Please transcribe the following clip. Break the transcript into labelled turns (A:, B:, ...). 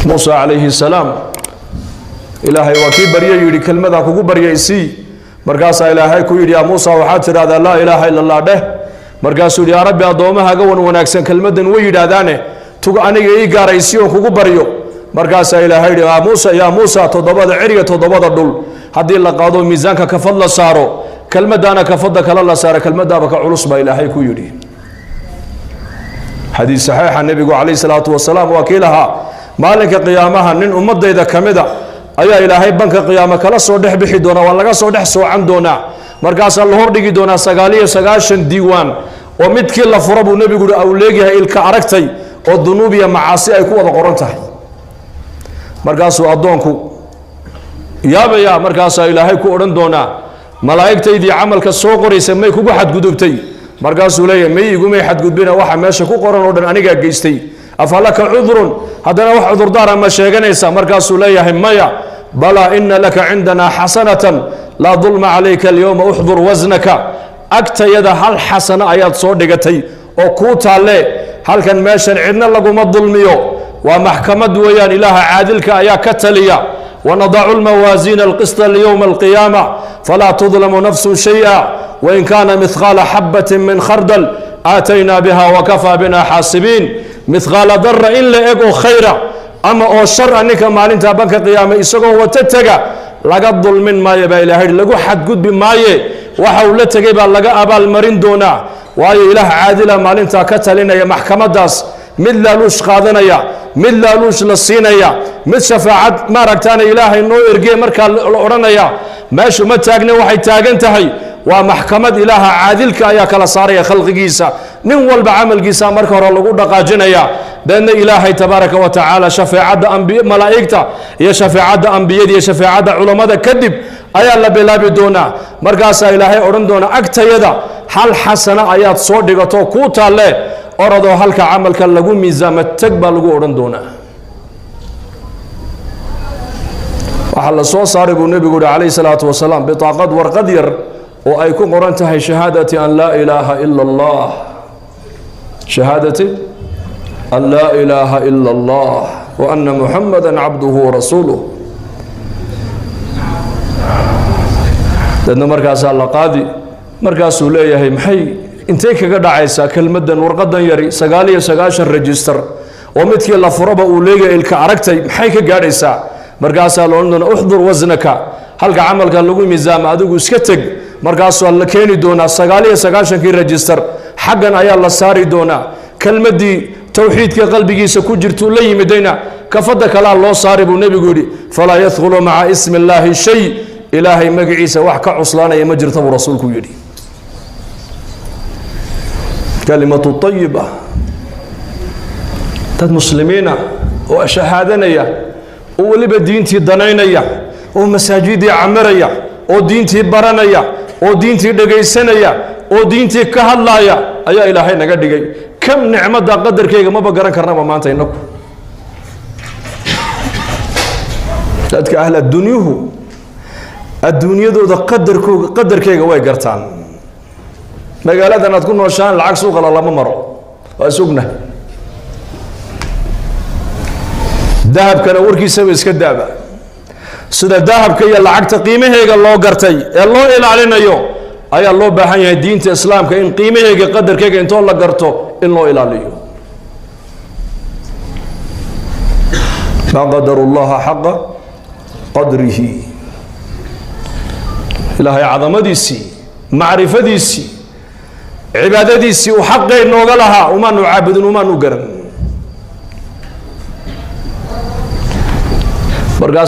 A: Muusa calayhi salaam Ilaahay waa kii baryo yidhi, kelmadaa kugu baryaysii. Markaasaa Ilaahay ku yidhi: "Yaa Muusa, waxaad tidhahdaa laa ilaaha illa Allah dheh." Markaasuu yidhi: "Yaa Rabbi, addoommahaaga wan wanaagsan kelmaddan way yidhaahdaane, tuga aniga ii gaaraysi oon kugu baryo." Markaasaa Ilaahay yidhi: "Yaa Muusa, yaa Muusa, toddobada ceriga, toddobada dhul haddii la qaado, miisaanka kafad la saaro, kelmaddaana kafadda kale la saaro, kelmaddaaba ka culus," baa Ilaahay ku yidhi. Xadiis saxiixa nebigu calayhi salaatu wasalaam waa kii lahaa: maalinka qiyaamaha nin ummadayda ka mida ayaa Ilaahay banka qiyaamo kala soo dhex bixi doonaa, waa laga soo dhex soocan doonaa. Markaasaa la hordhigi doonaa 99 diiwaan oo midkii la furo buu nebigu uhi au leegyahay ilka aragtay, oo dunuub iyo macaasi ay ku wada qoran tahay. Markaasuu addoonku yaabaya. Markaasaa Ilaahay ku odhan doonaa: "Malaa'igtaydii camalka soo qoraysa may kugu xadgudubtay?" Markaasuu leeyahay: "May, igumay xadgudbina, waxa meesha ku qoran oo dhan anigaa geystay." "Afalaka cudrun?" Haddana wax cudurdaara ma sheeganaysa? Markaasuu leeyahay: "Maya." "Balaa, ina laka cindanaa xasanatan, laa dulma calayka alyowma, uxdur wasnaka." Agtayada hal xasano ayaad soo dhigatay oo kuu taalle halkan. Meeshan cidna laguma dulmiyo, waa maxkamad weeyaan, Ilaaha caadilka ayaa ka taliya. ونضع الموازين القسط ليوم القيامة فلا تظلم نفس شيئا وإن كان مثقال حبة من خردل آتينا بها وكفى بنا حاسبين. مثقال ذرة in la eg oo khayra ama oo shar a, ninka maalinta banka qiyaame isagoo wata tega, laga dulmin maayo baa Ilahay yidhi, lagu xadgudbi maaye. Waxa uu la tegay baa laga abaalmarin doonaa, waayo Ilaah caadila maalintaa ka talinaya maxkamadaas. Mid laaluush qaadanaya, mid laaluush la siinaya, mid shafaacad maaragtaana Ilaahay noo ergee markaa la odhanaya, meeshu ma taagne. Waxay taagan tahay waa maxkamad, Ilaaha caadilka ayaa kala saaraya khalqigiisa. Nin walba camalkiisa marka hore lagu dhaqaajinaya, deedna Ilaahay tabaaraka wa tacaala shafeecadda ambiy malaa'igta iyo shafeecadda ambiyada iyo shafeecadda culammada kadib ayaa la bilaabi doonaa. Markaasaa Ilaahay odhan doonaa: "Agtayada hal xasana ayaad soo dhigato kuu taalle, orodoo halka camalka lagu miisaamo teg," baa lagu odhan doonaa. Waxaa la soo saaray buu nebigu yihi calayhi salaatu wasalaam bitaaqad, warqad yar oo ay ku qoran tahay shahaadati an laa ilaaha ila Allah, shahaadati an laa ilaaha ila Allah wa anna Muxamada cabduhu warasuuluh. Deedna markaasaa la qaadi. Markaasuu leeyahay: "Maxay intay kaga dhacaysaa kelmaddan, warqadan yari, 99 register oo midkii la furaba uu leegaya ilka aragtay, maxay ka gaadhaysaa?" Markaasaa la odhan doonaa: "Uxdur wasnaka, halka camalka lagu miisaama adigu iska teg." Markaasuu la keeni doonaa 99-kii register, xaggan ayaa la saari doonaa. Kelmaddii towxiidka qalbigiisa ku jirtuu la yimidayna kafadda kalaa loo saari buu nebigu yidhi. Falaa yadkhulu maca ismi illaahi shay, Ilaahay magaciisa wax ka cuslaanaya ma jirta buu rasuulku yidhi. Kalimatu ayiba. Dad muslimiina oo shahaadanaya, oo weliba diintii danaynaya, oo masaajidii camiraya, oo diintii baranaya, oo diintii dhegaysanaya, oo diintii ka hadlaaya ayaa Ilaahay naga dhigay. Kam nicmadda qadarkayga maba garan karnaba maanta innaku. Dadka ahla dunyuhu adduunyadooda qadarkooga, qadarkeyga way gartaan. Magaaladan aad ku nooshaan lacag suuqala lama maro, waa isognahay. Dahabkana warkiisaba iska daaba. Sida dahabka iyo lacagta qiimaheega loo gartay ee loo ilaalinayo ayaa loo baahan yahay diinta islaamka in qiimaheega, qadarkeega intoo la garto in loo ilaaliyo. Maa qadaru llaha xaqa qadrihi. Ilaahay cadamadiisii, macrifadiisii, cibaadadiisii uu xaqay nooga lahaa umaanu caabudin, umaanu garan. Markaas